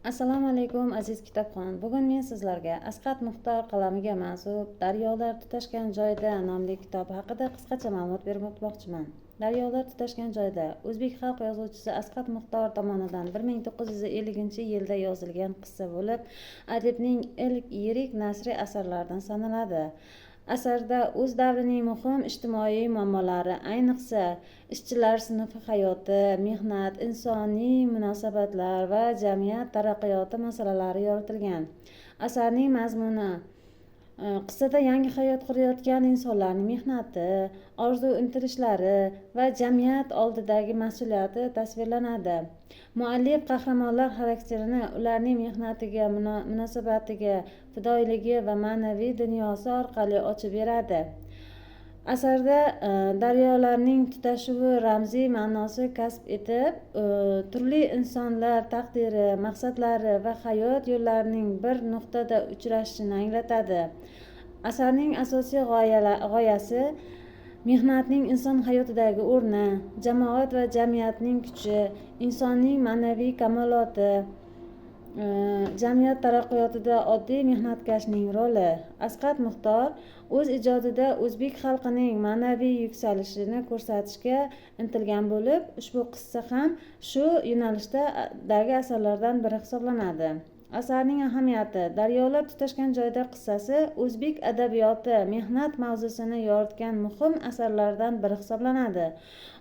Assalomu alaykum, aziz kitobxon. Bugun men sizlarga Asqat Muxtor qalamiga mansub "Daryolar tutashgan joyda" nomli kitob haqida qisqacha ma'lumot berib o'tmoqchiman. "Daryolar tutashgan joyda" o'zbek xalq yozuvchisi Asqat Muxtor tomonidan 1950-yilda yozilgan qissa bo'lib, adibning ilk yirik nasriy asarlaridan sanaladi. Asarda o'z davrining muhim ijtimoiy muammolari, ayniqsa ishchilar sinfi hayoti, mehnat, insoniy munosabatlar va jamiyat taraqqiyoti masalalari yoritilgan. Asarning mazmuni: qissada yangi hayot qurayotgan insonlarning mehnati, orzu intilishlari va jamiyat oldidagi mas'uliyati tasvirlanadi. Muallif qahramonlar xarakterini ularning mehnatiga munosabatiga, fidoyiligi va ma'naviy dunyosi orqali ochib beradi. Asarda daryolarning tutashuvi ramziy ma'nosi kasb etib, turli insonlar taqdiri, maqsadlari va hayot yo'llarining bir nuqtada uchrashishini anglatadi. Asarning asosiy g'oyasi mehnatning inson hayotidagi o'rni, jamoat va jamiyatning kuchi, insonning ma'naviy kamoloti, jamiyat taraqqiyotida oddiy mehnatkashning roli. Asqat Muxtor o'z ijodida o'zbek xalqining ma'naviy yuksalishini ko'rsatishga intilgan bo'lib, ushbu qissa ham shu yo'nalishdagi asarlardan biri hisoblanadi. Asarning ahamiyati: "Daryolar tutashgan joyda" qissasi o'zbek adabiyoti mehnat mavzusini yoritgan muhim asarlardan biri hisoblanadi.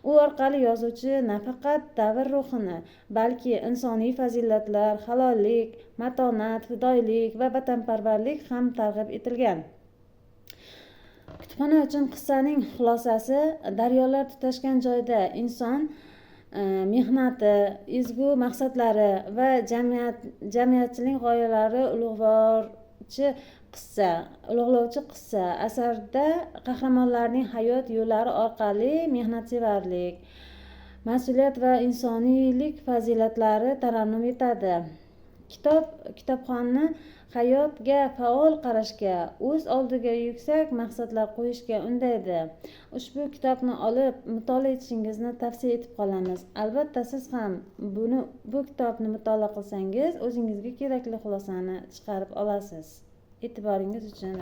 U orqali yozuvchi nafaqat davr ruhini, balki insoniy fazilatlar, halollik, matonat, fidoyilik va vatanparvarlik ham targ'ib etilgan. Kutubxona uchun qissaning xulosasi: "Daryolar tutashgan joyda" inson mehnati, ezgu maqsadlari va jamiyatchilik g'oyalari ulug'lovchi qissa. Asarda qahramonlarning hayot yo'llari orqali mehnatsevarlik, mas'uliyat va insoniylik fazilatlari tarannum etadi. Kitob kitobxonni hayotga faol qarashga, o'z oldiga yuksak maqsadlar qo'yishga undaydi. Ushbu kitobni olib mutolaa etishingizni tavsiya etib qolamiz. Albatta, siz ham bu kitobni mutolaa qilsangiz, o'zingizga kerakli xulosani chiqarib olasiz. E'tiboringiz uchun.